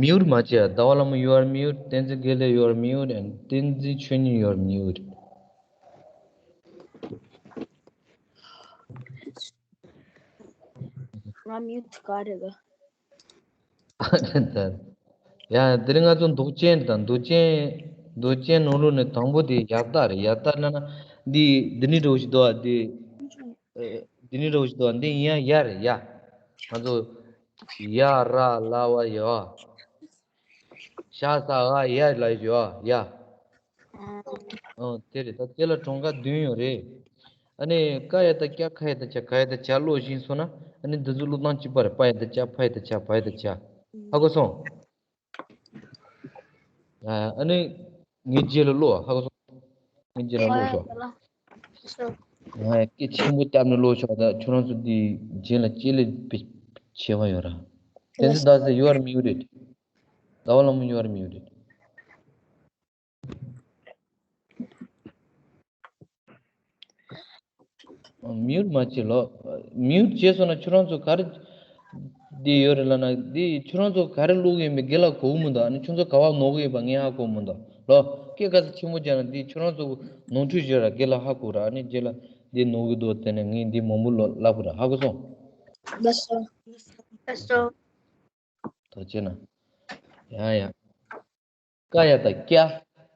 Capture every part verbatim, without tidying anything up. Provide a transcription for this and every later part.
Mute མ་བྱེད། ཟླ་བ་ལྷ་མོ you are mute, བསྟན་འཛིན་དགེ་ལེགས you are mute, and བསྟན་འཛིན་ཆོས་ཉིད you are mute. ང་mute ག་རེ་ག་ཡ། དེ་རིང་ང་ཚོ་འདུག་ཅན་དང་འདུག་ཅན། འདུག་ཅན་ནང་ལོགས་ནས་དང་པོ་དེ་ཡ་བཏགས་རེད། ཡ་བཏགས་ན་ན་འདི་འདི་ནི་འདྲ་བོ་ཞིག་འདུག་ཨ། འདི་འདི་ནི་འདྲ་བོ་ཞིག་འདུག་ཨ། འདི་ཡ་ཡ་རེད་ཡ། ང་ཚོ་ཡ་ར་ལ་བ་ཡ། ཤ་ས་འ་ཡ་ལ་ཡ་ཡ། ཨང་། དེ་རེད། ད་དེ་ལ་གྲངས་ཀ་བདུན་ཡོད་རེད། ཨ་ནི་ཀ་ཡ་བཏགས་ཀྱ། ཁ་ཡ་བཏགས་ཁྱ། ག་ཡ་བཏགས་གྱ་ཀློག་བཞིན་སོང་ན། ཨ་ནི་འདི་ཚོ་ཀློག་སྟངས་གཅིག་པ་རེད། པ་ཡ་བཏགས་པྱ། ཕ་ཡ་བཏགས་ཕྱ། བ་ཡ་བཏགས་བྱ། ཧ་གོ་སོང་། ཨ་ནི་ངའི་རྗེས་ལ་ཀློག་ཧ་གོ་སོང་། ངའི་རྗེས་ལ་ཀློག་ཤོག་ང་སྐད་ཆེན་པོ་བཏབ་ནས་ཀློག་ཤོག་ད་ཁྱོད་རང་ཚོ་འདི་རྗེས་ལ་ལྕེ་ལེ་བྱེད་པ་ཡོད་ར། བསྟན་འཛིན་ཟླ་ཟེར། you are muted. ཟླ་བ་ལྷ་མོ you are muted. Mute མ་བྱེད་ལོ། Mute བྱས་སོང་ན་ཁྱོད་རང་ཚོ་ག་རེ་འདི་ཡོད་རེད་ལབ་ན། འདི་ཁྱོད་རང་ཚོ་ག་རེ་ཀློག་གི་ཡིན་པའི་རྒན་ལགས་གོ་གི་མི་འདུག་ཨ་ནི་ཁྱོད་ཚོ་ག་པར་ནོར་གི་ཡོད་པ་ངས་ཧ་གོ་མི་འདུག་ལོ། སྐད་ཁ་ས་ཆེན་པོ་བྱས་ན་འདི་ཁྱོད་རང་ཚོ་ནོར་འཁྲུལ་བྱོས་ར། རྒན་ལགས་ཧ་གོ་ར། ཨ་ནི་རྗེས་ལ་འདི་ནོར་གི་འདུག་དེ་ནས་ངས་འདི་མང་པོ་ལོ་ལབ་གི་ར། ཧ་གོ་སོང་། ལགས་སོ། ལགས་སོ། ད་བྱས་ན། ཡ་ཡ། ཀ་ཡ་བཏགས་ཀྱ།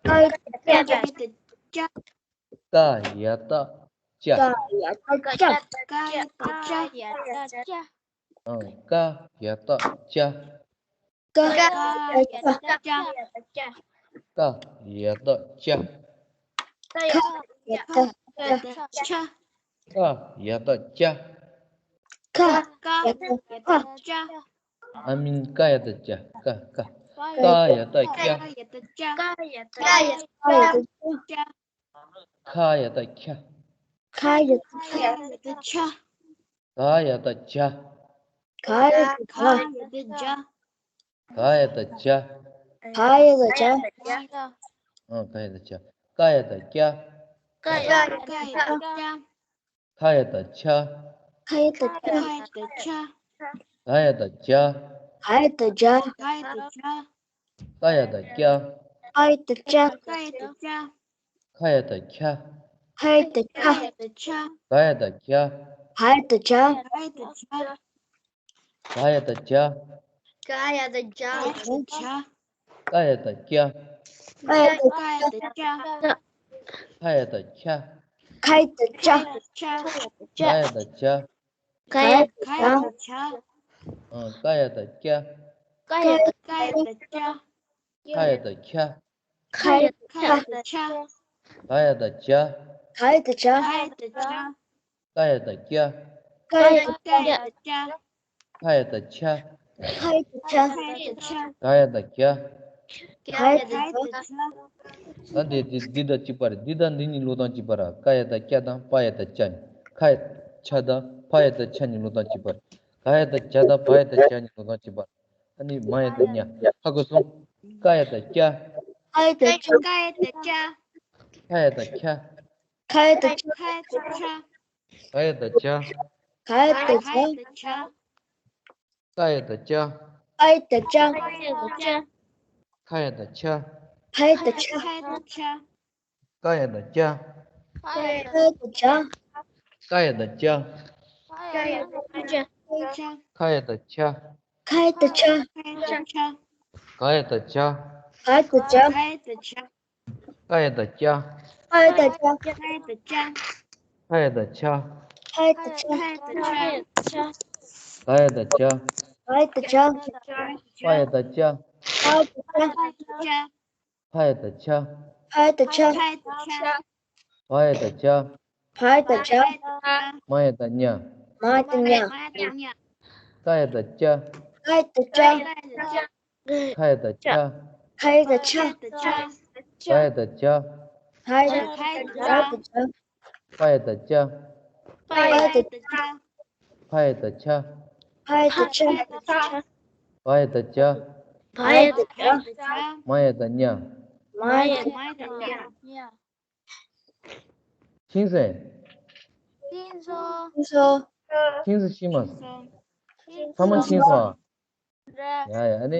ཀ་ཡ་བཏགས་ཀྱ། ཀ་ཡ་བཏགས་ཀྱ། ཀ་ཡ་བཏགས་ཀྱ། ཀ་ཡ་བཏགས་ཀྱ། ཨང་། ཀ་ཡ་བཏགས་ཀྱ། ཀ་ཡ་བཏགས་ཀྱ། ཀ་ཡ་བཏགས་ཀྱ། ཀ་ཡ་བཏགས་ཀྱ། ཀ་ཡ་བཏགས་ཀྱ། ཀ་ཡ་བཏགས་ཀྱ། ཨ་མིན། ཀ་ཡ་བཏགས་ཀྱ། ཀ་ཀ་ཀ་ཡ་བཏགས་ཀྱ། ཀ་ཡ་བཏགས་ཀྱ། ཁ་ཡ་བཏགས་ཁྱ། ཁ་ཡ་བཏགས་ཁྱ། ཁ་ཡ་བཏགས་ཁྱ། ག་ཡ་བཏགས་གྱ། ག་ཡ་བཏགས་གྱ། ག་ཡ་བཏགས་གྱ། ག་ཡ་བཏགས་གྱ། ཨང་། ག་ཡ་བཏགས་གྱ། ཀ་ཡ་བཏགས་ཀྱ། ཀ་ཡ་བཏགས་ཀྱ། ཁ་ཡ་བཏགས་ཁྱ། ཁ་ཡ་བཏགས་ཁྱ། ག་ཡ་བཏགས་གྱ། ག་ཡ་བཏགས་གྱ། ཀ་ཡ་བཏགས་ཀྱ། ཀ་ཡ་བཏགས་ཀྱ། ཁ་ཡ་བཏགས་ཁྱ། ཁ་ཡ་བཏགས་ཁྱ། ག་ཡ་བཏགས་གྱ། ག་ཡ་བཏགས་གྱ། ག་ཡ་བཏགས་གྱ། ག་ཡ་བཏགས་གྱ། ཀ་ཡ་བཏགས་གྱ། ཀ་ཡ་བཏགས་ཀྱ། ཀ་ཡ་བཏགས་གྱ། ཁ་ཡ་བཏགས་ཁྱ། ཁ་ཡ་བཏགས་ཁྱ། ག་ཡ་བཏགས་གྱ། ག་ཡ་བཏགས་གྱ། ཨང་། ག་ཡ་བཏགས་གྱ། ག་ཡ་བཏགས་གྱ། ཁ་ཡ་བཏགས་ཁྱ། ཁ་ཡ་བཏགས་ཁྱ། ག་ཡ་བཏགས་གྱ། ག་ཡ་བཏགས་གྱ། ཀ་ཡ་བཏགས་ཀྱ། ཀ་ཡ་བཏགས་ཀྱ། ཁ་ཡ་བཏགས་ཁྱ། ཁ་ཡ་བཏགས་ཁྱ། ག་ཡ་བཏགས་གྱ། ག་ཡ་བཏགས་གྱ། ད་འདི་འདི་འདི་དང་གཅིག་པ་རེད། འདི་དང་འདི་གཉིས་ཀློག་སྟངས་གཅིག་པ་རེད། ཀ་ཡ་བཏགས་ཀྱ་དང་པ་ཡ་བཏགས་ཀྱ་གཉིས། ཁ་ཡ་བཏགས་ཁྱ་དང་ཕ་ཡ་བཏགས་ཕྱ་གཉིས་ཀློག་སྟངས་གཅིག་པ་རེད། ག་ཡ་བཏགས་གྱ་དང་བ་ཡ་བཏགས་གྱ་གཉིས་ཀློག་སྟངས་གཅིག་པ་རེད། ཨ་ནི་མ་ཡ་བཏགས་ཉ། ཧ་གོ་སོང་། ཀ་ཡ་བཏགས་ཀྱ། ཀ་ཡ་བཏགས་ཀྱ། ཁ་ཡ་བཏགས་ཁྱ། ཁ་ཡ་བཏགས་ཁྱ། ག་ཡ་བཏགས་གྱ། ག་ཡ་བཏགས་གྱ། ཁ་ཡ་བཏགས་གྱ། ཁ་ཡ་བཏགས་གྱ། ཁ་ཡ་བཏགས་གྱ། ཕ་ཡ་བཏགས་ཕྱ། ཕ་ཡ་བཏགས་ཕྱ། ཀ་ཡ་བཏགས་ཀྱ། ཀ་ཡ་བཏགས་ཀྱ། ཀ་ཡ་བཏགས་ཀྱ། ཁ་ཡ་བཏགས་ཁྱ། ཁ་ཡ་བཏགས་ཁྱ། ཁ་ཡ་བཏགས་ཁྱ། ག་ཡ་བཏགས་གྱ། ག་ཡ་བཏགས་གྱ། ཀ་ཡ་བཏགས་ཀྱ། ཀ་ཡ་བཏགས་ཀྱ། ཕ་ཡ་བཏགས་ཕྱ། ཕ་ཡ་བཏགས་ཕྱ། ཕ་ཡ་བཏགས་ཕྱ། ཕ་ཡ་བཏགས་ཕྱ། ཕ་ཡ་བཏགས་ཕྱ། ག་ཡ་བཏགས་གྱ། ག་ཡ་བཏགས་གྱ། ཕ་ཡ་བཏགས་ཕྱ། ཕ་ཡ་བཏགས་ཕྱ། ཕ་ཡ་བཏགས་ཕྱ། ཕ་ཡ་བཏགས་ཕྱ། ཕ་ཡ་བཏགས་ཕྱ། ཕ་ཡ་བཏགས་ཕྱ། བ་ཡ་བཏགས་བྱ། བ་ཡ་བཏགས་བྱ། མ་ཡ་བཏགས་མྱ། མ་ཡ་བཏགས་མྱ། ཀ་ཡ་བཏགས་ཀྱ། ཀ་ཡ་བཏགས་ཀྱ། ཁ་ཡ་བཏགས་ཁྱ། ཁ་ཡ་བཏགས་ཁྱ། ག་ཡ་བཏགས་གྱ། ག་ཡ་བཏགས་གྱ། ཕ་ཡ་བཏགས་ཕྱ། ཕ་ཡ་བཏགས་ཕྱ། ཕ་ཡ་བཏགས་ཕྱ། ཕ་ཡ་བཏགས་ཕྱ། ཕ་ཡ་བཏགས་ཕྱ། བ་ཡ་བཏགས་བྱ། བ་ཡ་བཏགས་བྱ། མ་ཡ་བཏགས་མྱ། མ་ཡ་བཏགས་མྱ། ཕྱིན་སོང་། ཕྱིན་སོང་། ཕྱིན་སོང་། ཕྱིན་སོང་། ཕྱིན་སོང་། ཚང་མ་ཕྱིན་སོང་ཨ། རེད། ཡ་ཡ། ཨ་ནི།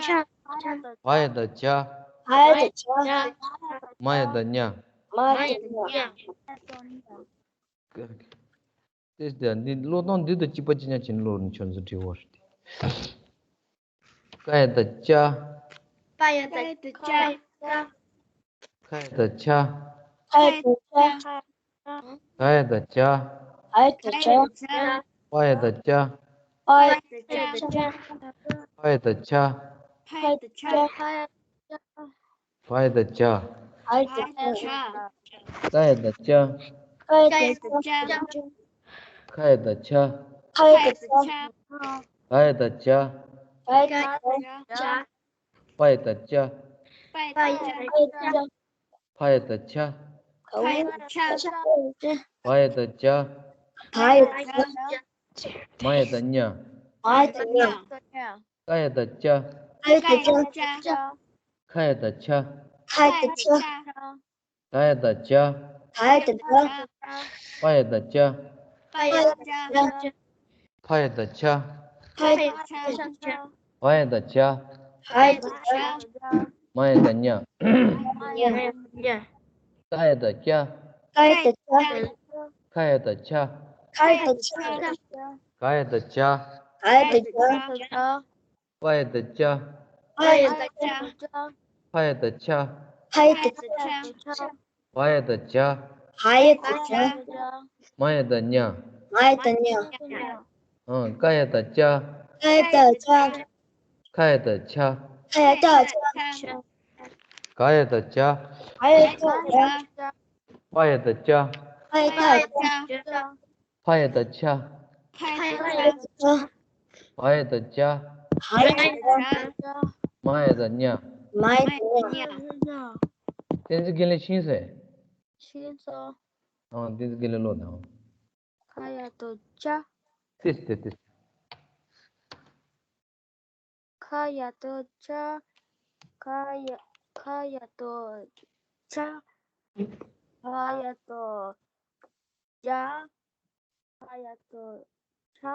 ཆ། བ་ཡ་བཏགས་བྱ། བ་ཡ་བཏགས་བྱ། མ་ཡ་བཏགས་མྱ། མ་ཡ་བཏགས་མྱ། དེ་ལྟར་འདི་ཀློག་སྟངས་འདི་དང་གཅིག་པ་གཅིག་རྐྱང་བྱས་ནས་ཀློག་རོགས། ཁྱོད་ཚོ་དྲི་བ་རེད། ཀ་ཡ་བཏགས་ཀྱ། པ་ཡ་བཏགས་པ། ཁ་ཡ་བཏགས་ཁྱ། ཁ་ཡ་བཏགས་ཁྱ། ག་ཡ་བཏགས་གྱ། ག་ཡ་བཏགས་གྱ། པ་ཡ་བཏགས་པ། པ་ཡ་བཏགས་པ། ཕ་ཡ་བཏགས་ཕྱ། ཕ་ཡ་བཏགས་ཕྱ། བ་ཡ་བཏགས་བྱ། བ་ཡ་བཏགས་བྱ། ཏ་ཡ་བཏགས་ཏ། ཁ་ཡ་བཏགས་ཁ། ཁ་ཡ་བཏགས་ཁ། ཁ་ཡ་བཏགས་ཁྱ། ཁ་ཡ་བཏགས་ཁྱ། ག་ཡ་བཏགས་གྱ། ག་ཡ་བཏགས་གྱ། པ་ཡ་བཏགས་པ། པ་ཡ་བཏགས་པ། ཕ་ཡ་བཏགས་ཕྱ། ཕ་ཡ་བཏགས་ཕྱ། བ་ཡ་བཏགས་བྱ། བ་ཡ་བཏགས་བྱ། མ་ཡ་བཏགས་མྱ། མ་ཡ་བཏགས་མྱ། ཀ་ཡ་བཏགས་ཀྱ། ཀ་ཡ་བཏགས་ཀྱ། ཁ་ཡ་བཏགས་ཁྱ། ཁ་ཡ་བཏགས་ཕྱ། ག་ཡ་བཏགས་གྱ། ག་ཡ་བཏགས་གྱ། པ་ཡ་བཏགས་པ། པ་ཡ་བཏགས་པ། ཕ་ཡ་བཏགས་ཕྱ། ཕ་ཡ་བཏགས་ཕྱ། བ་ཡ་བཏགས་བྱ། བ་ཡ་བཏགས་བྱ། མ་ཡ་བཏགས་མྱ། མ་ཡ་བཏགས་མྱ། མ་ཡ་བཏགས་མྱ། ཏ་ཡ་བཏགས་ཏ། ཏ་ཡ་བཏགས་ཏ། ཁ་ཡ་བཏགས་ཁ། ཁ་ཡ་བཏགས་ཁ། ག་ཡ་བཏགས་ག། ག་ཡ་བཏགས་ག། པ་ཡ་བཏགས་པ། པ་ཡ་བཏགས་པ། ཕ་ཡ་བཏགས་ཕྱ། ཕ་ཡ་བཏགས་ཕྱ། བ་ཡ་བཏགས་བྱ། བ་ཡ་བཏགས་བྱ། མ་ཡ་བཏགས་མྱ། མ་ཡ་བཏགས་མྱ། ཨང་། ཀ་ཡ་བཏགས་ཀྱ། ཀ་ཡ་བཏགས་ཀྱ། ཁ་ཡ་བཏགས་ཁྱ། ཁ་ཡ་བཏགས་ཁྱ། ག་ཡ་བཏགས་ག། ག་ཡ་བཏགས་ག། པ་ཡ་བཏགས་པ། པ་ཡ་བཏགས་པ། ཕ་ཡ་བཏགས་ཕྱ། ཕ་ཡ་བཏགས་ཕ། བ་ཡ་བཏགས་བྱ། བ་ཡ་བཏགས་བྱ། མ་ཡ་བཏགས་མྱ། མ་ཡ་བཏགས་མྱ། བསྟན་འཛིན་དགེ་ལེགས་ཤེས་སོང་། ཤེས་སོང་། ཨང་། བསྟན་འཛིན་དགེ་ལེགས་ཀློག་དང་། ཁ་ཡ་བཏགས་ཁྱ། ཏིས་ཏེ་ཏིས། ཁ་ཡ་བཏགས་ཁྱ། ཁ་ཡ། ཁ་ཡ་བཏགས་ཁྱ། ག་ཡ་བཏགས་ག། ག་ཡ་བཏགས་ག།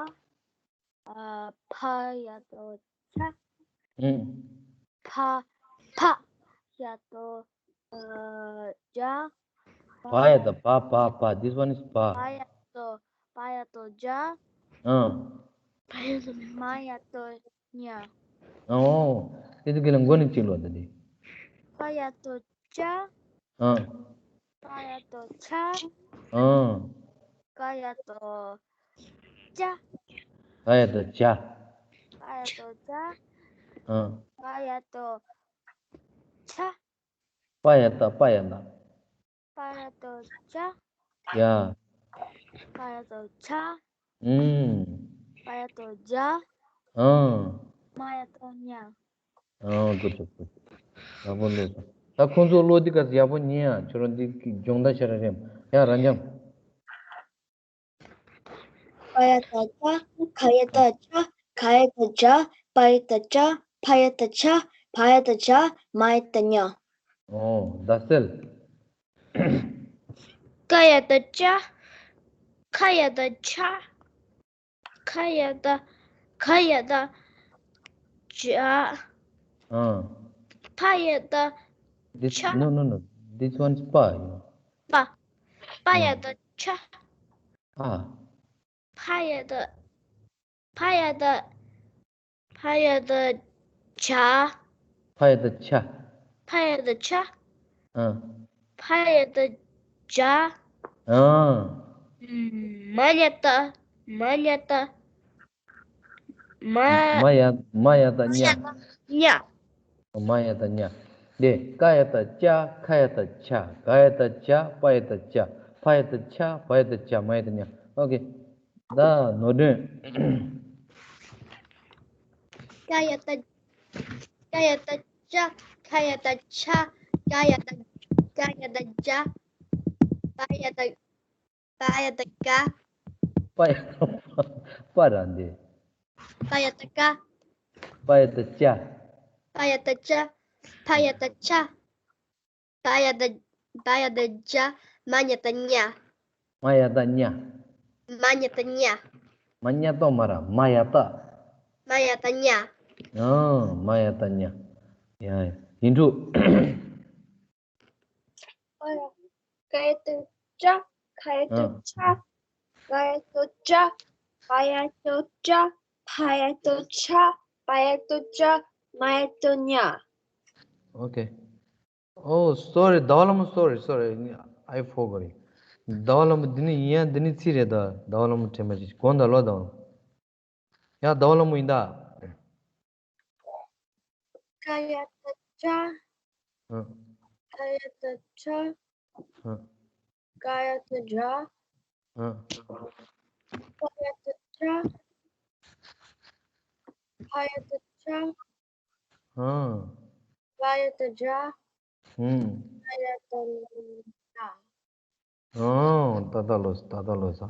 ཨ། ཕ་ཡ་བཏགས་ཕྱ། ཨུམ། ཕ། ཕ་ཡ་བཏགས་ཕྱ། བ་ཡ་བཏགས་བ། བ། བ། This one is བ། བ་ཡ་བཏགས། བ་ཡ་བཏགས་བྱ། ཨང་། མ་ཡ་བཏགས་མྱ། ཨོ། དེ་ཚོ་གི་ལ་མགོ་ནས་གཅིག་ལོ་ད་དེ། ཕ་ཡ་བཏགས་ཕྱ། ཨང་། པ་ཡ་བཏགས་པྱ། ཨང་། ག་ཡ་བཏགས་ཀྱ། ག་ཡ་བཏགས་ཀྱ། ག་ཡ་བཏགས་ཀྱ། ཨང་། པ་ཡ་བཏགས་པྱ། པ་ཡ་བཏགས། པ་ཡ་བཏགས། པ་ཡ་བཏགས་པྱ། ཡ། པ་ཡ་བཏགས་པྱ། ཨུམ། པ་ཡ་བཏགས་པྱ། ཨང་། མ་ཡ་བཏགས་མྱ། ཨང་། good job, good job. ཡག་པོ་ཀློག་སོང་། ད་ཁོང་ཚོ་ཀློག་དུས་སྐབས་སུ་ཡག་པོ་ཉན་ཨ། ཁྱོད་རང་འདི་སྦྱོང་བརྡར་བྱེད་ར་རེམ། ཡ། རབ་འབྱམས། པ་ཡ་བཏགས་པྱ། ཁ་ཡ་བཏགས་ཁྱ། ག་ཡ་བཏགས་གྱ། པ་ཡ་བཏགས་པྱ། ཕ་ཡ་བཏགས་ཕྱ། བ་ཡ་བཏགས་བྱ། མ་ཡ་བཏགས་མྱ། ཨོ། ཟླ་གསལ། ཀ་ཡ་བཏགས་ཀྱ། ཁ་ཡ་བཏགས་ཁྱ། ག་ཡ་བཏགས། ག་ཡ་བཏགས་གྱ། ཨང་། ཕ་ཡ་བཏགས་This, ཕྱ། No, no, no. This one's པ་ཡིན། པ། པ་ཡ་ཨང་། བཏགས་ཕྱ། ཨ། ཕ་ཡ་བཏགས། ཕ་ཡ་བཏགས། ཕ་ཡ་བཏགས་ཕྱ། ཕ་ཡ་བཏགས་ཕྱ། ཕ་ཡ་བཏགས་ཕྱ། ཨང་། ཕ་ཡ་བཏགས་ཕྱ། ཨང་། མ་ཡ་བཏགས། མ་ཡ་བཏགས། མ། མ་ཡ། མ་ཡ་བཏགས་མྱ། མྱ། མ་ཡ་བཏགས་མྱ། དེ་ཀ་ཡ་བཏགས་ཀྱ། ཁ་ཡ་བཏགས་ཁྱ། ག་ཡ་བཏགས་གྱ། པ་ཡ་བཏགས་པྱ། ཕ་ཡ་བཏགས་ཕྱ། བ་ཡ་བཏགས་བྱ། མ་ཡ་བཏགས་མྱ། ཨོ་ཀེ། ད་ནོར་སྒྲོན། ཀ་ཡ་བཏགས། ཀ་ཡ་བཏགས་ཀྱ། ཁ་ཡ་བཏགས་ཁྱ། ག་ཡ་བཏགས། ག་ཡ་བཏགས་གྱ། པ་ཡ་བཏགས། པ་ཡ་བཏགས་པྱ། པ་ཡ། པ་ར་འདི། པ་ཡ་བཏགས་པྱ། པ་ཡ་བཏགས་པྱ། པ་ཡ་བཏགས་པྱ། ཕ་ཡ་བཏགས་ཕྱ། བ་ཡ་བཏགས། བ་ཡ་བཏགས་བྱ། མ་ཡ་བཏགས་མྱ། མ་ཡ་བཏགས་མྱ། མ་ཡ་བཏགས་མྱ། མ་མྱ་བཏགས་མ་ར། མ་ཡ་བཏགས། མ་ཡ་བཏགས་མྱ། ཨང་། མ་ཡ་བཏགས་མྱ། ཡ་ཡ། ཡིན་དྲུག་ཀ་ཡ་བཏགས་ཀྱ། ཁ་ཡ་བཏགས་ཨང་། ཁྱ། ག་ཡ་བཏགས་ཀྱ། བ་ཡ་བཏགས་བྱ། ཕ་ཡ་བཏགས་ཕྱ། བ་ཡ་བཏགས་བྱ། མ་ཡ་བཏགས་མྱ། ཨོ་ཀེ། Oh, sorry. ཟླ་བ་ལྷ་མོ། Sorry, sorry. I forgot it. ཟླ་བ་ལྷ་མོ། འདི་ནི་ཡིན་ཡ། འདི་ནི་ཚིག་རེད་ད། ཟླ་བ་ལྷ་མོ་དྲན་པ་ཅིག་དགོངས་དག་ལོ། ཟླ་བ་ལྷ་མོ། ཡ། ཟླ་བ་ལྷ་མོ་ཡིན་ད། ཀ་ཡ་བཏགས་ཀྱ། ཨ། ཁ་ཡ་བཏགས་ཁྱ། ཨ། ག་ཡ་བཏགས་གྱ། ཨ། པ་ཡ་བཏགས་པྱ། ཕ་ཡ་བཏགས་ཕྱ། ཨ། བ་ཡ་བཏགས་བྱ། ཧུམ། མ་ཡ་བཏགས་མྱ། ཨ། ཏག་ཏག་ལོས། ཏག་ཏག་ལོས་ས།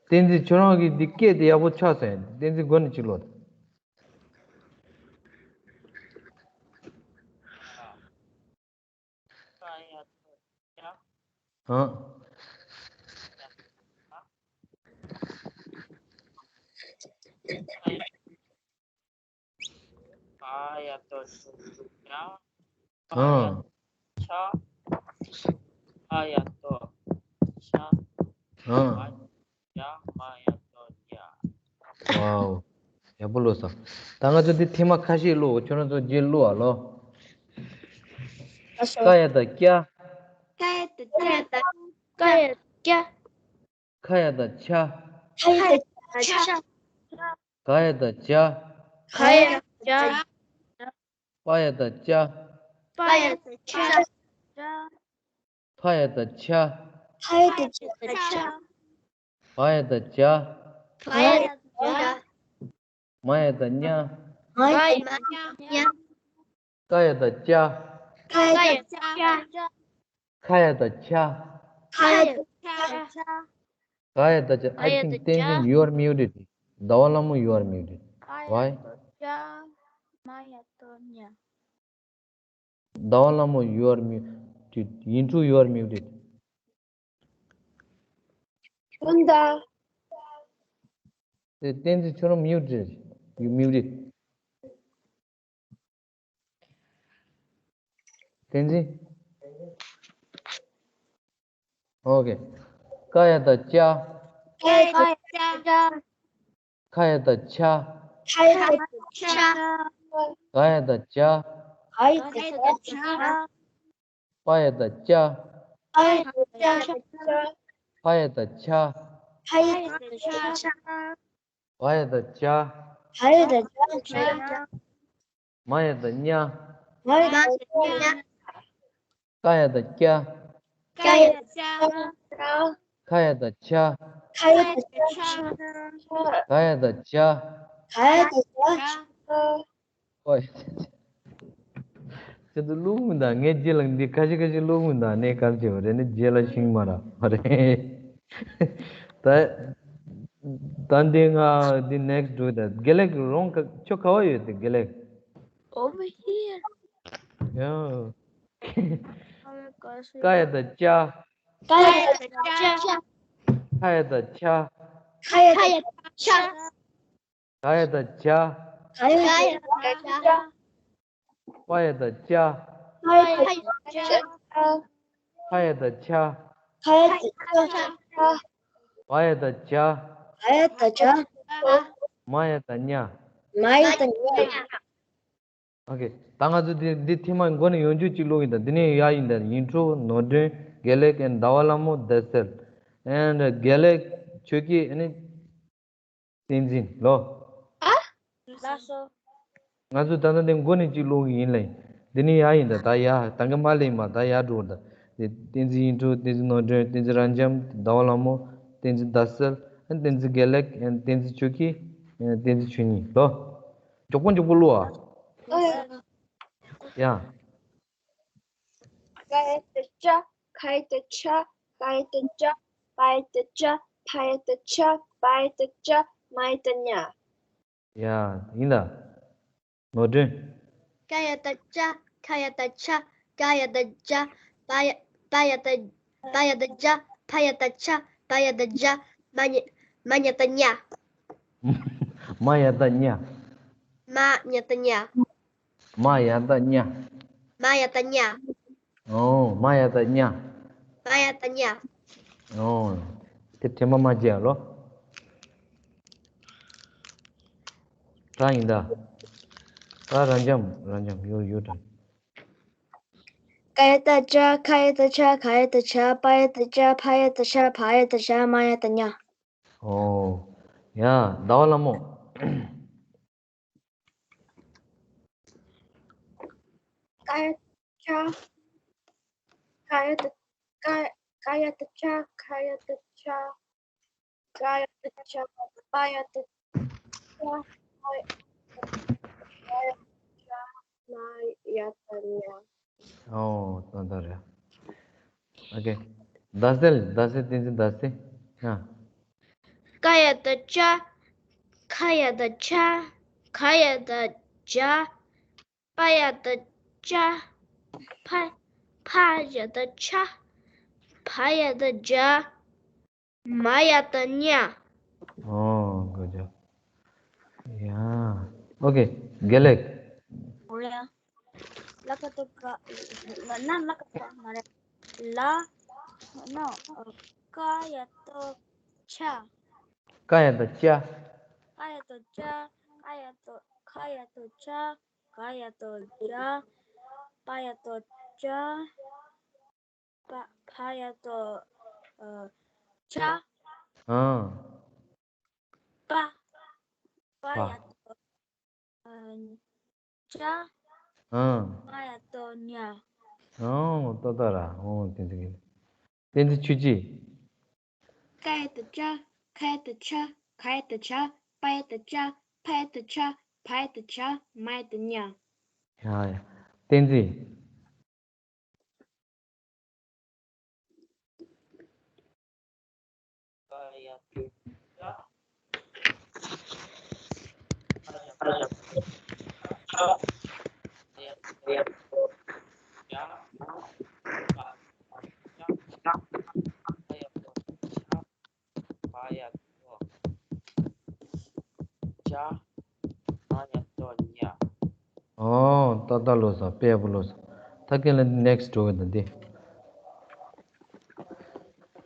བསྟན་འཛིན། ཁྱོད་རང་གིས་འདི་སྐད་དེ་ཡག་པོ་ཆགས་སོང་། བསྟན་འཛིན། མགོ་ནས་གཅིག་ལོ། ཨ། ཨ། ཨ། ཝའོ། ཡག་པོ་ཀློག་སོང་། ད་ང་ཚོ་འདི་ཐེངས་མ་ཁ་ཤས་ཀློག་ཁྱོད་རང་ཚོ་རྗེས་ཀློག་ཨ་ལོ། ཀ་ཡ་བཏགས་ཀྱ། ཀ་ཡ་བཏགས་ཀྱ། ཁ་ཡ་བཏགས་ཁྱ། ག་ཡ་བཏགས་གྱ། པ་ཡ་བཏགས་པྱ། ཕ་ཡ་བཏགས་ཕྱ། བ་ཡ་བཏགས་བྱ། མ་ཡ་བཏགས་མྱ། ཀ་ཡ་བཏགས་ཀྱ། ཁ་ཡ་བཏགས་ཁྱ། ག་ཡ་བཏགས་ཀྱ། I think Tenzin, you are muted. ཟླ་བ་ལྷ་མོ། You are muted. Why? ཟླ་བ་ལྷ་མོ། You are muted. ཡིན་དྲུག You are muted. ཨུན་ད། དེ་བསྟན་འཛིན། ཁྱོད་རང་mute རེད། You muted. བསྟན་འཛིན། ཨོ་ཁེ། ཀ་ཡ་བཏགས་ཀྱ། ཀ་ཡ་བཏགས་ཀྱ། ཁ་ཡ་བཏགས་ཁྱ། ཁ་ཡ་བཏགས་ཁྱ། ག་ཡ་བཏགས་གྱ། ག་ཡ་བཏགས་གྱ། པ་ཡ་བཏགས་པྱ། པ་ཡ་བཏགས་པྱ། ཕ་ཡ་བཏགས་ཕྱ། ཕ་ཡ་བཏགས་ཕྱ། བ་ཡ་བཏགས་བྱ། བ་ཡ་བཏགས་བྱ། མ་ཡ་བཏགས་མྱ། མ་ཡ་བཏགས་མྱ། ཀ་ཡ་བཏགས་ཀྱ། ཀ་ཡ་བཏགས་ཀྱ། ཁ་ཡ་བཏགས་ཁྱ། ཁ་ཡ་བཏགས་ཁྱ། ག་ཡ་བཏགས་གྱ། ག་ཡ་བཏགས་གྱ། ཨོ། ཁྱེད་ཚོ་ཀློག་མི་འདུག་ངས་རྗེས་ལ་འདི་ཁ་ཤས་ཁ་ཤས་ཀློག་མི་འདུག་གནས་སྐབས་བྱས་པ་རེད་ནི་རྗེས་ལ་ཤིང་མ་ར་མ་རེད། ད་ད་འདི་ང་འདི་next འགྲོ་ད། དགེ་ལེགས་རོང་ཁ་ཁྱོད་ག་བ་ཡོད་དེ་དགེ་ལེགས། Over here. ཡ། Oh my gosh. ཀ་ཡ་བཏགས་ཀྱ། ཀ་ཡ་བཏགས་ཀྱ། ཁ་ཡ་བཏགས་ཁྱ། ཁ་ཡ་བཏགས་ཁྱ། ག་ཡ་བཏགས་གྱ། ག་ཡ་བཏགས་གྱ། པ་ཡ་བཏགས་པྱ། པ་ཡ་བཏགས་པྱ། ཕ་ཡ་བཏགས་ཕྱ། ཕ་ཡ་བཏགས་ཕྱ། བ་ཡ་བཏགས་བྱ། བ་ཡ་བཏགས་བྱ། མ་ཡ་བཏགས་མྱ། མ་ཡ་བཏགས་མྱ། ཨོ་ཁེ། ད་ང་ཚོ་འདི་འདི་ཐེངས་མ་མགོ་ནས་ཡོང་རྒྱུ་གཅིག་ཀློག་ཡིན་ད། འདི་ནས་ཡར་ཡིན་ད། ཡིད་འཕྲོག་ནོར་སྒྲོན་དགེ་ལེགས་and ཟླ་བ་ལྷ་མོ་བརྡ་གསལ་and དགེ་ལེགས་ཆོས་སྐྱིད་ཨ་ནི་བསྟན་འཛིན་ལོ། ཨ། ལགས་སོ། ང་ཚོ་ད་ལྟ་འདི་མགོ་ནས་གཅིག་ཀློག་གི་ཡིན་ལེ། འདི་ནས་ཡར་ཡིན་ད། ད་ཡར་ད་ག་མ་ལེན་མ་ད་ཡར་འགྲོ་ད། འདི་བསྟན་འཛིན་ཡིད་འཕྲོག་བསྟན་འཛིན་ནོར་སྒྲོན་བསྟན་འཛིན་རབ་འབྱམས་ཟླ་བ་ལྷ་མོ་བསྟན་འཛིན་ཟླ་གསལ་བསྟན་འཛིན་དགེ་ལེགས་བསྟན་འཛིན་ཆོས་སྐྱིད་བསྟན་འཛིན་ཆོས་ཉིད་ལོ། མགྱོགས་པོ་མགྱོགས་པོ་ཀློག་ཨ། ཡ། ག་ཡ་བཏགས་ཀྱ། ཁ་ཡ་བཏགས་ཁྱ། ག་ཡ་བཏགས་གྱ། པ་ཡ་བཏགས་པྱ། ཕ་ཡ་བཏགས་ཕྱ། བ་ཡ་བཏགས་བྱ། མ་ཡ་བཏགས་མྱ། ཡ། ཡིན་ད། ནོར་སྒྲོན། ཀ་ཡ་བཏགས་ཀྱ། ཁ་ཡ་བཏགས་ཁྱ། ག་ཡ་བཏགས་གྱ། པ་ཡ་པ་ཡ་བཏགས་པ་ཡ་བཏགས་གྱ། ཕ་ཡ་བཏགས་ཕྱ། བ་ཡ་བཏགས་བྱ། མ་ཉ་མ་ཉ་བཏགས་མྱ། མ་ཡ་བཏགས་མྱ། མ་ཉ་བཏགས་མྱ། མ་ཡ་བཏགས་མྱ། མ་ཡ་བཏགས་མྱ། ཨོ། མ་ཡ་བཏགས་མྱ། མ་ཡ་བཏགས་མྱ། ཨོ། དེ་དྲན་པ་མ་བརྗེད་ལོ། ག་ཡིན་ད། ག་རབ་འབྱམས་རབ་འབྱམས་ཡོད་ཡོད་དྲན། ག་ཡ་བཏགས་ཀྱ། ཁ་ཡ་བཏགས་ཁྱ། ག་ཡ་བཏགས་གྱ། པ་ཡ་བཏགས་པྱ། ཕ་ཡ་བཏགས་ཕྱ། བ་ཡ་བཏགས་བྱ། མ་ཡ་བཏགས་མྱ། ཨོ། ཡ། ཟླ་བ་ལྷ་མོ། ཀ་ཡ་བཏགས་ཀྱ། ཁ་ཡ་བཏགས་ཀ་ཀ་ཡ་བཏགས་ཀྱ། ཁ་ཡ་བཏགས་ཀྱ། ག་ཡ་བཏགས་གྱ། པ་ཡ་བཏགས་པྱ། ཕ་ཡ་བཏགས་ཕྱ། མ་ཡ་བཏགས་མྱ། ཨོ། ཏན་ཏན་རེད། ཨོ་ཁེ། ཟླ་གསལ། ཟླ་གསལ་བསྟན་འཛིན་ཟླ་གསལ། ཡ། ཀ་ཡ་བཏགས་ཀྱ། ཁ་ཡ་བཏགས་ཁྱ། ག་ཡ་བཏགས་གྱ། པ་ཡ་བཏགས་པྱ། ཕ་ཕ་ཡ་བཏགས་ཕྱ། བ་ཡ་བཏགས་བྱ། མ་ཡ་བཏགས་མྱ། ཨོ། good job. ཡ། ཨོ་ཁེ། དགེ་ལེགས། ཨོ་ཡ། ལ་ཀ་བཏགས་ཀ། ལ་ན་ལ་ཀ་བཏགས་མ་རེད། ལ། ནོ། ཀ་ཡ་བཏགས་ཀྱ། ཀ་ཡ་བཏགས་ཀྱ། ཀ་ཡ་བཏགས་ཀྱ། ཀ་ཡ་བཏགས་ཁ་ཡ་བཏགས་ཁྱ། ག་ཡ་བཏགས་གྱ། པ་ཡ་བཏགས་པྱ། པ་ཕ་ཡ་བཏགས་ཨ་ཕྱ། ཨ། པ། པ་པ། ཡ་བཏགས་ཨ་བྱ། ཨ། མ་ཡ་བཏགས་མྱ། ཨོ། ཏོ་ཏོ་ར། ཨོ། བསྟན་འཛིན་གྱི། བསྟན་འཛིན་ཆོས་སྐྱིད། ཀ་ཡ་བཏགས་ཀྱ། ཁ་ཡ་བཏགས་ཁྱ། ག་ཡ་བཏགས་གྱ། པ་ཡ་བཏགས་པྱ། ཕ་ཡ་བཏགས་ཕྱ། བ་ཡ་བཏགས་བྱ། མ་ཡ་བཏགས་མྱ། ཡ་ཡ། བསྟན་འཛིན། ཨོ། ཏག་ཏག་ལོས་སོང་། དཔེ་ཡག་པོ་ལོས་སོང་། ད་ཁྱེད་ལ་next འགྲོ་གི་འདུག་འདི།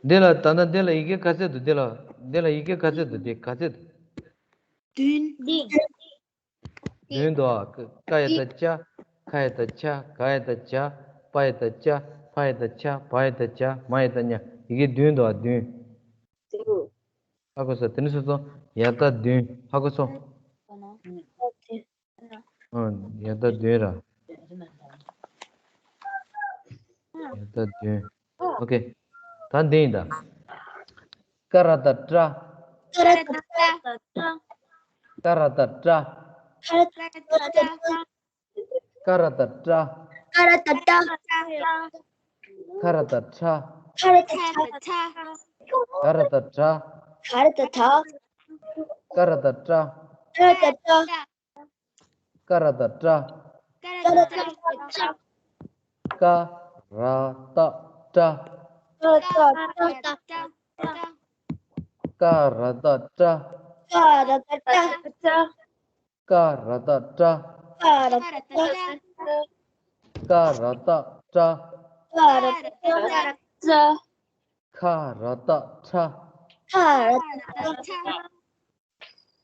འདི་ལ་ད་ལྟ་འདི་ལ་ཡི་གེ་ག་ཚད་འདུག་འདི་ལ། འདི་ལ་ཡི་གེ་ག་ཚད་འདུག་འདི་ག་ཚད་འདུག་བདུན། བདུན་འདུག་ཀ་ཡ་བཏགས་ཀྱ། ཁ་ཡ་བཏགས་ཁྱ། ག་ཡ་བཏགས་གྱ། པ་ཡ་བཏགས་པ། ཕ་ཡ་བཏགས་ཕ། བ་ཡ་བཏགས་བ། མ་ཡ་བཏགས་མ། ཡི་གེ་བདུན་འདུག་བདུན། ཧ་གོ་སོང་། དེ་ནས་སོ་སོ་ཡ་བཏགས་བདུན། ཧ་གོ་སོང་། ཨ། ཡ་བཏགས་བདུན་ར། ཡ་བཏགས་བདུན། ཨོ་ཁེ། ད་འདི་ཡིན་ད། ཀ་ར་བཏགས་ཀྲ། ཀ་ར་བཏགས་ཀྲ། ཀ་ར་བཏགས་ཀྲ། ཀ་ར་བཏགས་ཀྲ། ཁ་ར་བཏགས་ཁྲ། ཁ་ར་བཏགས་ཁྲ། ག་ར་བཏགས་གྲ། ག་ར་བཏགས་གྲ། ཀ་ར་བཏགས་ཀྲ། ཀ་ར་བཏགས་ཀྲ། ཀ་ར་བཏགས་ཀྲ། ཀ་ར་བཏགས་ཀྲ། ཀ་ར་བཏགས་ཀྲ། ཀ་ར་བཏགས་ཀྲ། ཀ་ར་བཏགས་ཀྲ། ཀ་ར་བཏགས་ཀྲ། ཀ་ར་བཏགས་ཀྲ། ཀ་ར་བཏགས་ཀྲ། ཀ་ར་བཏགས་ཀྲ། ཁ་ར་བཏགས་ཁྲ། ཁ་ར་བཏགས་ཁྲ།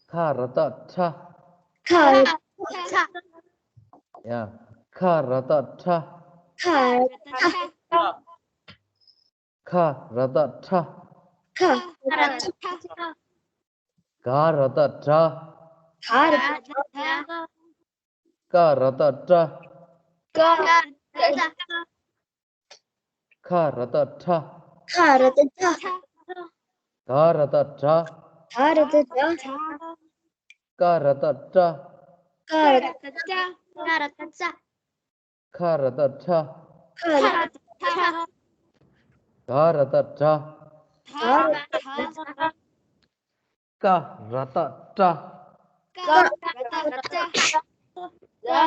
ཁ་ར་བཏགས་ཁྲ། ཁ་ར་བཏགས་ཁྲ། ཡ། ཁ་ར་བཏགས་ཁྲ། ཁ་ར་བཏགས་ཁྲ། ཁ་ར་བཏགས་ཁྲ། ཁ་ར་བཏགས་ཁྲ། ག་ར་བཏགས་གྲ། ག་ར་བཏགས་གྲ། ཀ་ར་བཏགས་ཀྲ། ཀ་ར་བཏགས་ཀྲ། ཁ་ར་བཏགས་ཁྲ། ཁ་ར་བཏགས་ཁྲ། ག་ར་བཏགས་གྲ། ག་ར་བཏགས་གྲ། ཀ་ར་བཏགས་ཀྲ། ཀ་ར་བཏགས་ཀྲ། ཀ་ར་བཏགས་ཀྲ། ཁ་ར་བཏགས་ཁྲ། ཁ་ར་བཏགས་ཁྲ། ག་ར་བཏགས་གྲ། ག་ར་བཏགས་གྲ། ཀ་ར་བཏགས་གྲ། ཀ་ར་བཏགས་གྲ།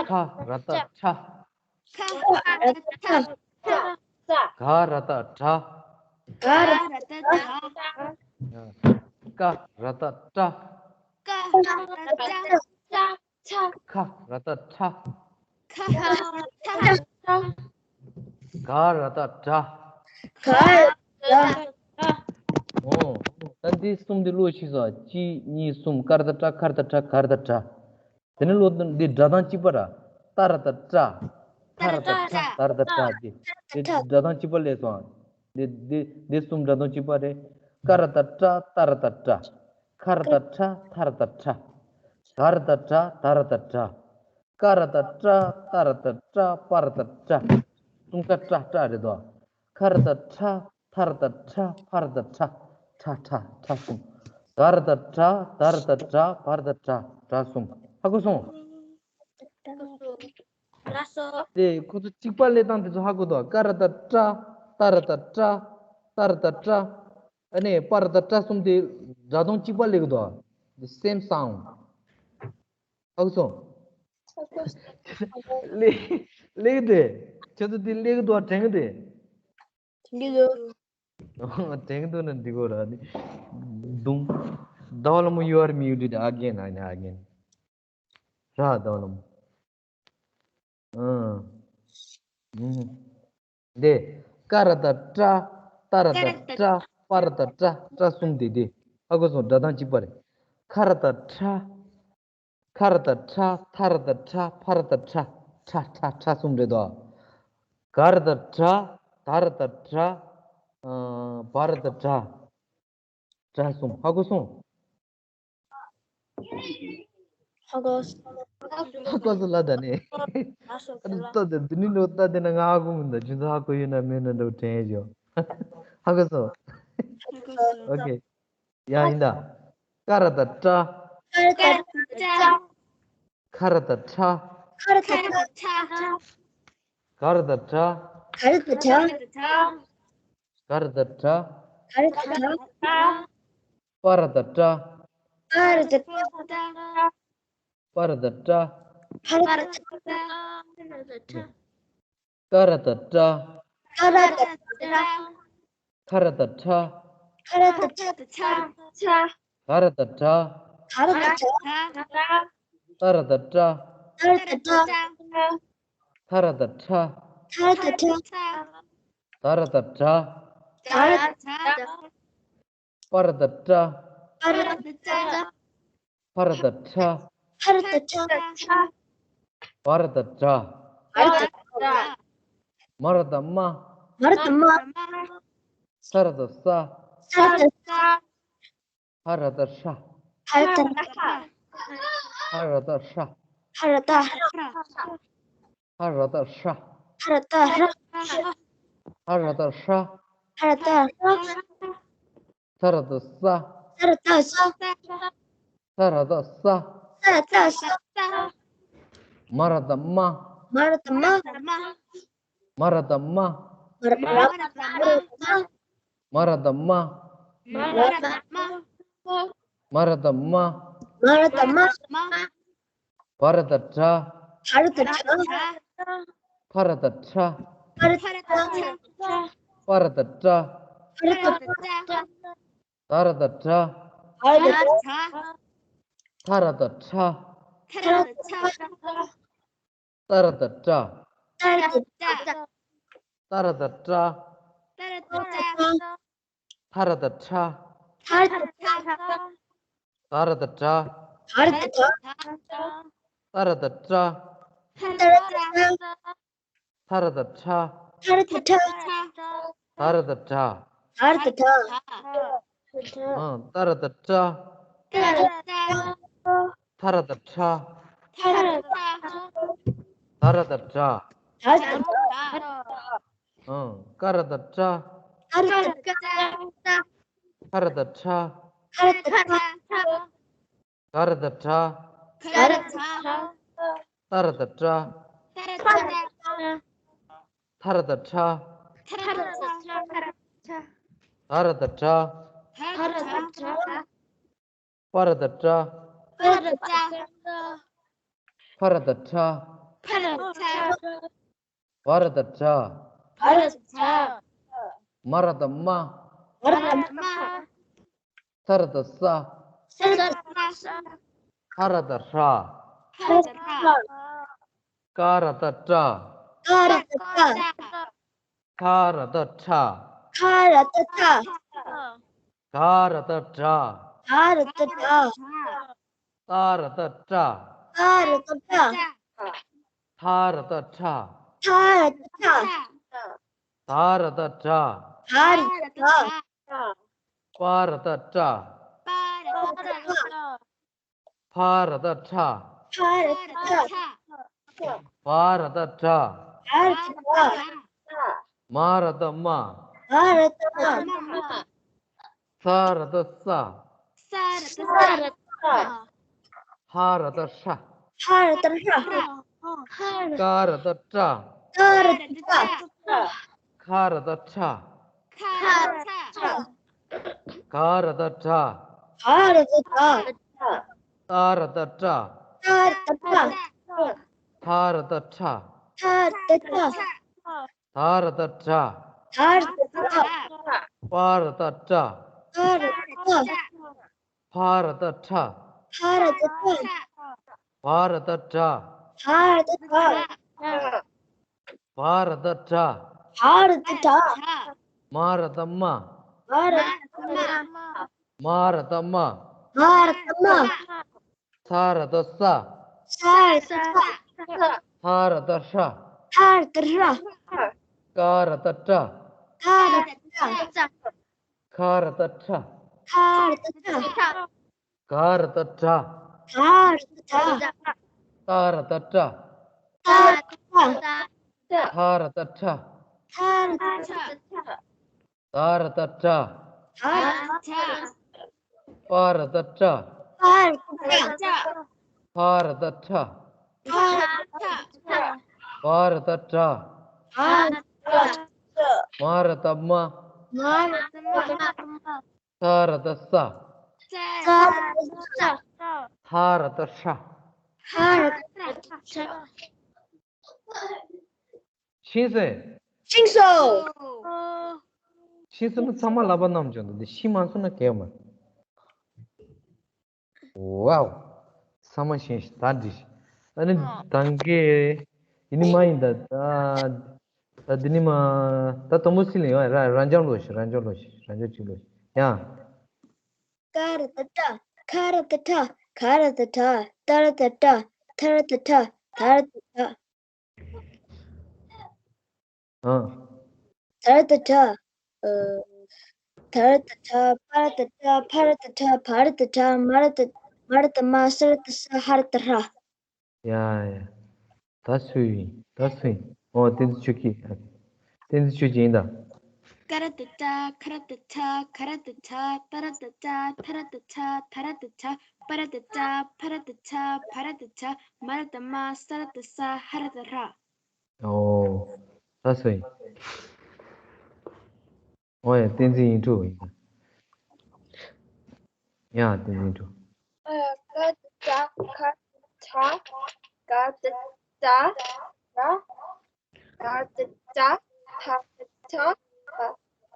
ཁ་ར་བཏགས་ཁྲ། ཁ་ར་བཏགས་ཁྲ། ག་ར་བཏགས་གྲ། ག་ར་བཏགས་གྲ། ཀ་ར་བཏགས་ཀྲ། ཀ་ར་བཏགས་ཀྲ། ཁ་ར་བཏགས་ཁྲ། ཁ་ར་བཏགས་ཁྲ། ག་ར་བཏགས་གྲ། ག་ར་བཏགས་གྲ། ཨོ། ད་འདི་གསུམ་འདི་ཀློག་ཤེས་སོང་། གཅིག་གཉིས་གསུམ། ཀ་ར་བཏགས་ཀྲ། ཁ་ར་བཏགས་ཁྲ། ག་ར་བཏགས་གྲ། དེ་ནས་ཀློག་འདི་སྒྲ་གདངས་གཅིག་པ་ར། ཏ་ར་བཏགས་ཏྲ། ཐ་ར་བཏགས་ཐ། ད་ར་བཏགས་ད། འདི་འདི་སྒྲ་གདངས་གཅིག་པ་སླེབས་སོང་། འདི་འདི་འདི་གསུམ་སྒྲ་གདངས་གཅིག་པ་རེད། ཀ་ར་བཏགས་ཀྲ། ཏ་ར་བཏགས་ཏྲ། ཁ་ར་བཏགས་ཁྲ། ཐ་ར་བཏགས་ཁྲ། ག་ར་བཏགས་གྲ། ད་ར་བཏགས་གྲ། ཀ་ར་བཏགས་ཀྲ། ཏ་ར་བཏགས་ཏྲ། པ་ར་བཏགས་པྲ། གསུམ་ཀ་ཀྲ་ཀྲ་རེད་དོ། ཁ་ར་བཏགས་ཁྲ། ཐ་ར་བཏགས་ཐྲ། པ་ར་བཏགས་པྲ། ཁྲ་ཁྲ་ཁྲ་གསུམ། ག་ར་བཏགས་གྲ། ད་ར་བཏགས་གྲ། པ་ར་བཏགས་པྲ། གྲ་གསུམ། ཧ་གོ་སོང་། དེ་ཁོ་ཚོ་གཅིག་པ་སླེབས་སྟངས་དེ་ཚོ་ཧ་གོ་འདུག་ཀ་ར་བཏགས་ཀྲ། ཏ་ར་བཏགས་ཏྲ། ད་ར་བཏགས་དྲ། ཨ་ནི་པ་ར་བཏགས་པྲ་གསུམ་དེ་སྒྲ་གདངས་གཅིག་པ་སླེབས་ཀྱི་འདུག the same sound. ཧ་གོ་སོང་། སླེབས་སླེབས་ཀྱི་འདུག་ཁྱོད་ཚོ་དེ་སླེབས་ཀྱི་འདུག་དྲན་གྱི་འདུག་དྲན་གྱི་འདུག་དྲན་གྱི་འདུག་ན་འགྲིག་གོ་ར་ནི། དུང་། ཟླ་བ་ལྷ་མོ། you are muted again, again. ར་ཟླ་བ་ལྷ་མོ། ཨང་། ཨང་། འདི། ཀ་ར་བཏགས་ཀྲ། ཏ་ར་བཏགས་ཏྲ། པ་ར་བཏགས་པྲ། པྲ་གསུམ་འདི་འདི། ཧ་གོ་སོང་། སྒྲ་གདངས་གཅིག་པ་རེད། ཁ་ར་བཏགས་ཁྲ། ཁ་ར་བཏགས་ཁྲ། ཐ་ར་བཏགས་ཐྲ། པ་ར་བཏགས་པྲ། ཁྲ་ཁྲ་ཁྲ་གསུམ་རེད་དོ། ག་ར་བཏགས་གྲ། ད་ར་བཏགས་དྲ། ཨ། བ་ར་བཏགས་བྲ། བྲ་གསུམ། ཧ་གོ་སོང་། ཧ་གོ་སོང་། ཧ་གོ་སོང་ལ་ད་ནི། ཨ་ནི་ལྟོས་དེ་འདི་ནི་ལོ་ལྟ་དེ་ན་ང་ཧ་གོ་མི་འདུག་ཁྱོད་ཚོ་ཧ་གོ་ཡོད་ན་མེད་ན་འདྲ་བོ་དྲན་ཡོད། ཧ་གོ་སོང་། ཨོ་ཁེ། ཡ་ཡིན་ད། ཀ་ར་བཏགས་ཀྲ། ཀ་ར་བཏགས་ཀྲ། ཁ་ར་བཏགས་ཁྲ། ཁ་ར་བཏགས་ཁྲ། ག་ར་བཏགས་གྲ། ག་ར་བཏགས་གྲ། ག་ར་བཏགས་གྲ། ག་ར་བཏགས་གྲ། པ་ར་བཏགས་པྲ། པ་ར་བཏགས་པྲ། པ་ར་བཏགས་པྲ། པ་ར་བཏགས་པྲ། ཀ་ར་བཏགས་ཀྲ། ཀ་ར་བཏགས་ཀྲ། ཁ་ར་བཏགས་ཁྲ། ཁ་ར་བཏགས་ཁྲ། ག་ར་བཏགས་གྲ། ག་ར་བཏགས་གྲ། ཏ་ར་བཏགས་ཏྲ། ཏ་ར་བཏགས་ཏྲ། ཐ་ར་བཏགས་ཐྲ། ཐ་ར་བཏགས་ཐྲ། ད་ར་བཏགས་དྲ། ད་ར་བཏགས་དྲ། པ་ར་བཏགས་པྲ། པ་ར་བཏགས་པྲ། ཕ་ར་བཏགས་ཕྲ། ཕ་ར་བཏགས་ཕྲ། བ་ར་བཏགས་བྲ། བ་ར་བཏགས་བྲ། མ་ར་བཏགས་མ། མ་ར་བཏགས་མ། ས་ར་བཏགས་སྲ། ས་ར་བཏགས་སྲ། ཧ་ར་བཏགས་ཧྲ། ཧ་ར་བཏགས་ཧྲ། ཧ་ར་བཏགས་ཧྲ། ཧ་ར་བཏགས་ཧྲ། ཧ་ར་བཏགས་ཧྲ། ཧ་ར་བཏགས་ཧྲ། ཧ་ར་བཏགས་ཧྲ། ཧ་ར་བཏགས་ཧྲ། ས་ར་བཏགས་སྲ། ས་ར་བཏགས་སྲ། ས་ར་བཏགས་སྲ། ས་ར་བཏགས་སྲ། མ་ར་བཏགས་མ། མ་ར་བཏགས་མ། མ་ར་བཏགས་མ། མ་ར་བཏགས་མ། མ་ར་བཏགས་མ། མ་ར་བཏགས་མ། བ་ར་བཏགས་བྲ། བ་ར་བཏགས་བྲ། ཕ་ར་བཏགས་ཕྲ། ཕ་ར་བཏགས་ཕྲ། པ་ར་བཏགས་པྲ། པ་ར་བཏགས་པྲ། ད་ར་བཏགས་དྲ། ད་ར་བཏགས་དྲ། ཐ་ར་བཏགས་ཐྲ། ཐ་ར་བཏགས་ཐྲ། ཏ་ར་བཏགས་ཏྲ། ཏ་ར་བཏགས་ཏྲ། ཏ་ར་བཏགས་ཏྲ། ཏ་ར་བཏགས་ཏྲ། ཐ་ར་བཏགས་ཐྲ། ཐ་ར་བཏགས་ཐྲ། ད་ར་བཏགས་དྲ། ད་ར་བཏགས་དྲ། ཏ་ར་བཏགས་ཏྲ། ཏ་ར་བཏགས་ཏྲ། ཐ་ར་བཏགས་ཐྲ། ཐ་ར་བཏགས་ཐྲ། ད་ར་བཏགས་དྲ། ད་ར་བཏགས་དྲ། ཨང་། ཏ་ར་བཏགས་ཏྲ། ཏ་ར་བཏགས་ཏྲ། ཐ་ར་བཏགས་ཐྲ། ཐ་ར་བཏགས་ཐྲ། ད་ར་བཏགས་དྲ། ད་ར་བཏགས་དྲ། ཨང་། ཀ་ར་བཏགས་ཀྲ། ཀ་ར་བཏགས་ཀྲ། ཁ་ར་བཏགས་ཁྲ། ཁ་ར་བཏགས་ཁྲ། ག་ར་བཏགས་གྲ། ག་ར་བཏགས་གྲ། ཏ་ར་བཏགས་ཏྲ། ཏ་ར་བཏགས་ཏྲ། ཐ་ར་བཏགས་ཐྲ། ཐ་ར་བཏགས་ཐྲ། ད་ར་བཏགས་དྲ། ད་ར་བཏགས་དྲ། པ་ར་བཏགས་པྲ། པ་ར་བཏགས་པྲ། ཕ་ར་བཏགས་ཕྲ། ཕ་ར་བཏགས་ཕྲ། བ་ར་བཏགས་བྲ། བ་ར་བཏགས་བྲ། མ་ར་བཏགས་མ། མ་ར་བཏགས་མ། ས་ར་བཏགས་སྲ། ས་ར་བཏགས་སྲ། ཧ་ར་བཏགས་ཧྲ། ཧ་ར་བཏགས་ཧྲ། ཀ་ར་བཏགས་ཀྲ། ཀ་ར་བཏགས་ཀྲ། ཁ་ར་བཏགས་ཁྲ། ཁ་ར་བཏགས་ཁྲ། ག་ར་བཏགས་གྲ། ག་ར་བཏགས་གྲ། ཏ་ར་བཏགས་ཏྲ། ཏ་ར་བཏགས་ཏྲ། ཐ་ར་བཏགས་ཐྲ། ཐ་ར་བཏགས་ཐྲ། ད་ར་བཏགས་དྲ། ད་ར་བཏགས་དྲ། པ་ར་བཏགས་པྲ། པ་ར་བཏགས་པྲ། ཕ་ར་བཏགས་ཕྲ། ཕ་ར་བཏགས་ཕྲ། བ་ར་བཏགས་བྲ། བ་ར་བཏགས་བྲ། མ་ར་བཏགས་མ། མ་ར་བཏགས་མ། ས་ར་བཏགས་སྲ། ས་ར་བཏགས་སྲ། ཧ་ར་བཏགས་ཧྲ། ཧ་ར་བཏགས་ཧྲ། ཀ་ར་བཏགས་ཀྲ། ཀ་ར་བཏགས་ཀྲ། ཁ་ར་བཏགས་ཁྲ། ཁ་ར་བཏགས་ཁྲ། ག་ར་བཏགས་གྲ། ག་ར་བཏགས་གྲ། ཏ་ར་བཏགས་ཏྲ། ཏ་ར་བཏགས་ཏྲ། ཐ་ར་བཏགས་ཐྲ། ཐ་ར་བཏགས་ཐྲ། ད་ར་བཏགས་དྲ། ད་ར་བཏགས་དྲ། པ་ར་བཏགས་པྲ། པ་ར་བཏགས་པྲ། ཕ་ར་བཏགས་ཕྲ། ཕ་ར་བཏགས་ཕྲ། བ་ར་བཏགས་བྲ། བ་ར་བཏགས་བྲ། བ་ར་བཏགས་བྲ། བ་ར་བཏགས་བྲ། མ་ར་བཏགས་མ། མ་ར་བཏགས་མ། མ་ར་བཏགས་མ། མ་ར་བཏགས་མ། ས་ར་བཏགས་སྲ། ས་ར་བཏགས་སྲ། ཧ་ར་བཏགས་ཧྲ། ཧ་ར་བཏགས་ཧྲ། ཀ་ར་བཏགས་ཀྲ། ཀ་ར་བཏགས་ཀྲ། ཁ་ར་བཏགས་ཁྲ། ཁ་ར་བཏགས་ཁྲ། ག་ར་བཏགས་གྲ། ག་ར་བཏགས་གྲ། ཏ་ར་བཏགས་ཏྲ། ཏ་ར་བཏགས་ཏྲ། ཐ་ར་བཏགས་ཐྲ། ཐ་ར་བཏགས་ཐྲ། ད་ར་བཏགས་དྲ། ད་ར་བཏགས་དྲ། པ་ར་བཏགས་པྲ། པ་ར་བཏགས་པྲ། ཕ་ར་བཏགས་ཕྲ། ཕ་ར་བཏགས་ཕྲ། བ་ར་བཏགས་བྲ། བ་ར་བཏགས་བྲ། མ་ར་བཏགས་མ། མ་ར་བཏགས་མ། ས་ར་བཏགས་སྲ། ས་ར་བཏགས་སྲ། ཧ་ར་བཏགས་ཧྲ། ཧ་ར་བཏགས་ཧྲ། ཤེས་སོང་། ཤེས་སོང་། ཤེས་སོང་ན་ཚང་མ་ལག་པ་བསྣམས་བྱུང་འདུག་འདི་ཤེས་མ་སོང་ན་གལ་མ། ཝའོ། ཚང་མ་ཤེས་ཤིག་ད་འགྲིག་ཤིག་ཨ་ནི་ཨ། དང་གི་ཡིན་ནི་མ་ཡིན་ད་ད། ད་འདི་ནི་མ། ད་དང་པོ་སི་ལ་ཡོང་ཡ། ར་ར་འཇམ་ལོ་ཞིག་ར་འཇམ་ལོ་ཞིག་ར་འཇམ་ཅིག་ལོ་ཞིག་ཡ། ཀ་ར་ཏ་ཏྲ། ཁ་ར་ཏ་ཁྲ། ག་ར་ཏ་གྲ། ཏ་ར་ཏ་ཏྲ། ཐ་ར་ཏ་ཐ། ག་ར་ཏ་གྲ། ཨ། ད་ར་ཏ་ཏྲ། ཨ། ད་ར་ཏ་ཏྲ། པ་ར་ཏ་པྲ། ཕ་ར་ཏ་ཕྲ། བ་ར་ཏ་བྲ། མ་ར་ཏ། མ་ར་ཏ་མ། ས་ར་ཏ་སྲ། ཧ་ར་ཏ་ཧྲ། ཡ་ཡ། ད་སུ་ཡིན། ད་སུ་ཡིན། ཨོ། བསྟན་འཛིན་ཆོས་སྐྱིད། བསྟན་འཛིན་ཆོས་སྐྱིད་ཡིན་ད། ཀ་ར་ཏ་ཀྲ། ཁ་ར་ཏ་ཁྲ། ག་ར་ཏ་གྲ། ཏ་ར་ཏ་ཏྲ། ཐ་ར་ཏ་ཐྲ། ཐ་ར་ཏ་ཐྲ། པ་ར་ཏ་པྲ། ཕ་ར་ཏ་ཕྲ། བ་ར་ཏ་བྲ། མ་ར་ཏ་མ། ས་ར་ཏ་སྲ། ཧ་ར་ཏ་ཧྲ། ཨོ། ད་སུ་ཡིན། ཨོ་ཡ། བསྟན་འཛིན་ཡིན་འགྲོ་ཡིན། ཡ། བསྟན་འཛིན་འགྲོ། ཀ་ཏ་ཀྲ། ཁ་ཏ་ཁྲ། ག་ཏ་ཏྲ། ག་ཏ་ཏྲ། ཐ་ཏ་ཐྲ། ཏ་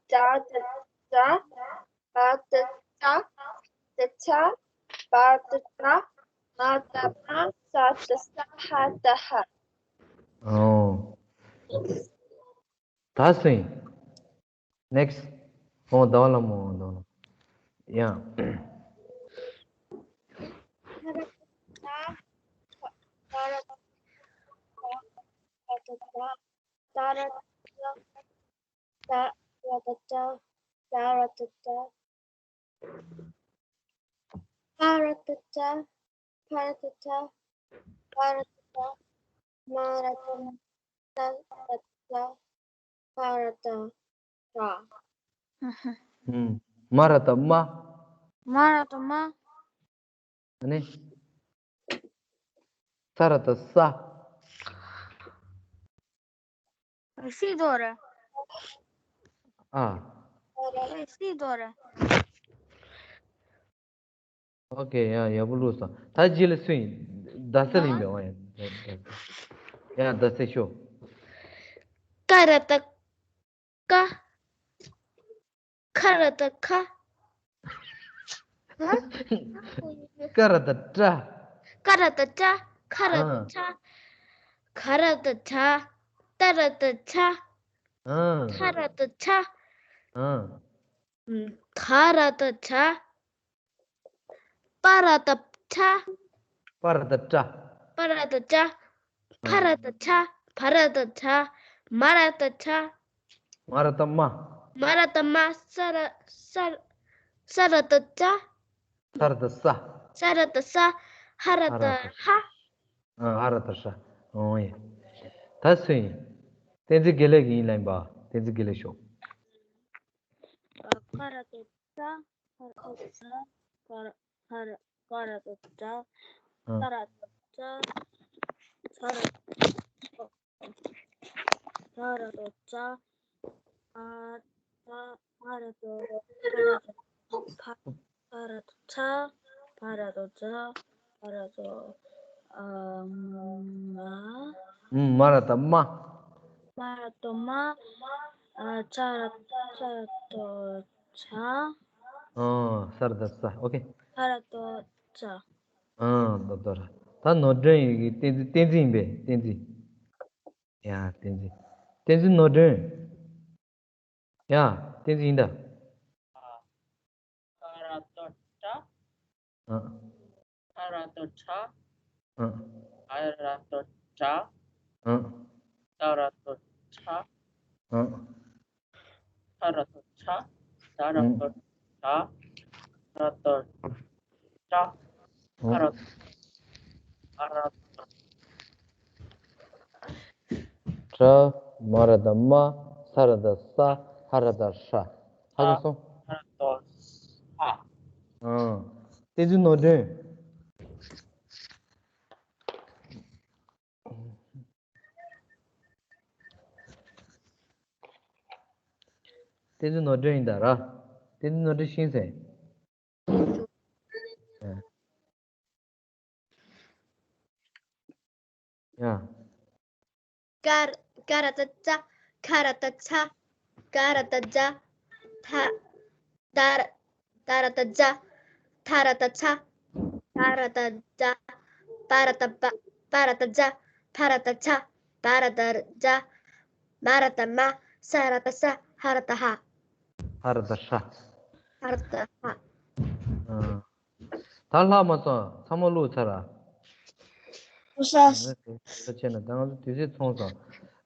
ཏ་ཏྲ། བ་ཏ་བྲ། ཏ་ཏ་བྲ། བ་ཏ་བྲ། མ་ཏ་མ། ས་ཏ་སྲ། ཧ་ཏ་ཧྲ། ཨོ། ད་སུ་ཡིན། Next. ཨོ། ཟླ་བ་ལྷ་མོ། ཟླ་བ་ལྷ་མོ། ཡ། ཏ་ར་ཏ་ཏྲ། ཏ་ར་ཏ་ཏྲ། ཏ་ར་ཏ་ཏྲ། ཕ་ར་ཏ་ཕྲ། ག་ར་ཏ་གྲ། མ་ར་ཏ་མ། ས་ར་ཏ་སྲ། ཧ་ར་ཏ་ཧྲ། ཨུམ། མ་ར་ཏ་མ། མ་ར་ཏ་མ། ཨ་ནི། ས་ར་ཏ་སྲ། ཤི་དོ་རེད། ཨ། ཤི་དོ་རེད། ཨོ་ཁེ། ཡ། ཡག་པོ་བླུགས་སོང་། ད་རྗེས་ལ་སུ་ཡིན། ཟླ་ཟེར་ཡིན་པས། ཨོ་ཡ། ཡ། ཟླ་ཟེར་ཤོག་ཀ་ར་ཏ་ཀྲ། ཁ་ར་ཏ་ཁྲ། ཀ་ར་ཏ་ཀྲ། ཀ་ར་ཏ་ཀྲ། ཁ་ར་ཏ་ཨ་ཁྲ། ག་ར་ཏ་གྲ། ཏ་ར་ཏ་ཏྲ། ཨ་ཐ་ར་ཏ་ཐྲ། ཨ་ག་ར་ཏ་གྲ། པ་ར་ཏ་པྲ། པ་ར་ཏ་པྲ། པ་ར་ཏ་པྲ། ཕ་ར་ཏ་ཕྲ། བ་ར་ཏ་བྲ། མ་ར་ཏ་མྲ། མ་ར་ཏ་མ། མ་ར་ཏ་མ། ས་ར། ས་ར། ས་ར་ཏ་སྲ། ས་ར་ཏ་སྲ། ས་ར་ཏ་སྲ། ཧ་ར་ཏ་ཧྲ། ཨ། ཧ་ར་ཏ་ཧྲ། ཨོ་ཡ། ད་སུ་ཡིན། བསྟན་འཛིན་དགེ་ལེགས་ཀྱི་ཡིན་ལན་པ། བསྟན་འཛིན་དགེ་ལེགས་ཤོག་ཀ་ར་ཏ་ཀྲ། ཁ་ར་ཏ་ཁྲ། ག་ར། ཧ་ར། ག་ར་ཏ་གྲ། ཨ། ཏ་ར་ཏ་ཏྲ། ཚ་ར། ཚ་ར་ཏ་ཚྲ། ཨ། ཏ། ཨ་ར་ཏ། ཨ་ར་ཏ། ཕ། ཕ་ར་ཏ་ཕྲ། ཕ་ར་ཏ་ཕྲ། ཕ་ར་ཏ། ཨ། མ། ཨུམ། མ་ར་ཏ་མ། མ་ར་ཏ་མ། ཨ། ཚ་ར། ཚ་ར་ཏ་ཚྲ། ཨ། ས་ར་ཏ་སྲ། ཨོ་ཁེ། ས་ར་ཏ་སྲ། ཨ། ད་ད་ར། ད་ནོར་སྒྲོན་ཡིན་གྱི། བསྟན་འཛིན། བསྟན་འཛིན་ཡིན་པས། བསྟན་འཛིན། ཡ། བསྟན་འཛིན། བསྟན་འཛིན་ནོར་སྒྲོན། ཡ། བསྟན་འཛིན་ཡིན་ད། ཀ་ར་ཏ་ཀྲ། ཨ། ཁ་ར་ཏ་ཁྲ། ཨ། ག་ར་ཏ་གྲ། ཨ། ཏ་ར་ཏ་ཁྲ། ཨ། ཁ་ར་ཏ་ཁྲ། ཏ་ར་ཏ་ཏྲ། ཁ་ར་ཏ་ཏྲ། ཨ། ཁ་ར། ཨ་ར། ཏ། མ་ར་ཏ་མ། ས་ར་ཏ་སྲ། ཧ་ར་ཏ་ཧྲ། ཧ་གོ་སོང་། ཧ་ར་ཏ་ཧྲ། ཨ། བསྟན་འཛིན་ནོར་སྒྲོན། བསྟན་འཛིན་ནོར་སྒྲོན་ཡིན་ད་ར། བསྟན་འཛིན་ནོར་སྒྲོན་ཤེས་ཟེར། ཡ། ཀ་ར། ཀ་ར་ཏ་ཀྲ། ཁ་ར་ཏ་ཁྲ། ག་ར་ཏ་གྲ། ཐ། ད་ར། ད་ར་ཏ་དྲ། ཐ་ར་ཏ་ཐྲ། ག་ར་ཏ་གྲ། པ་ར་ཏ་པྲ། པ་ར་ཏ་པྲ། ཕ་ར་ཏ་ཕྲ། བ་ར་ཏ་བྲ། མ་ར་བཏགས་མ། ས་ར་བཏགས་ས། ཧ་ར་བཏགས་ཧ། ཧ་ར་བཏགས་ཧྲ། ཧ་ར་བཏགས་ཧ། ཨ། ད་ལྷག་མ་སོང་། ཚང་མ་བླུགས་ཚར་ར། ཨོ་ས། ད་ཆེ་ན་ད་ང་ཚོ་དུས་ཚོད་ཚོང་སོང་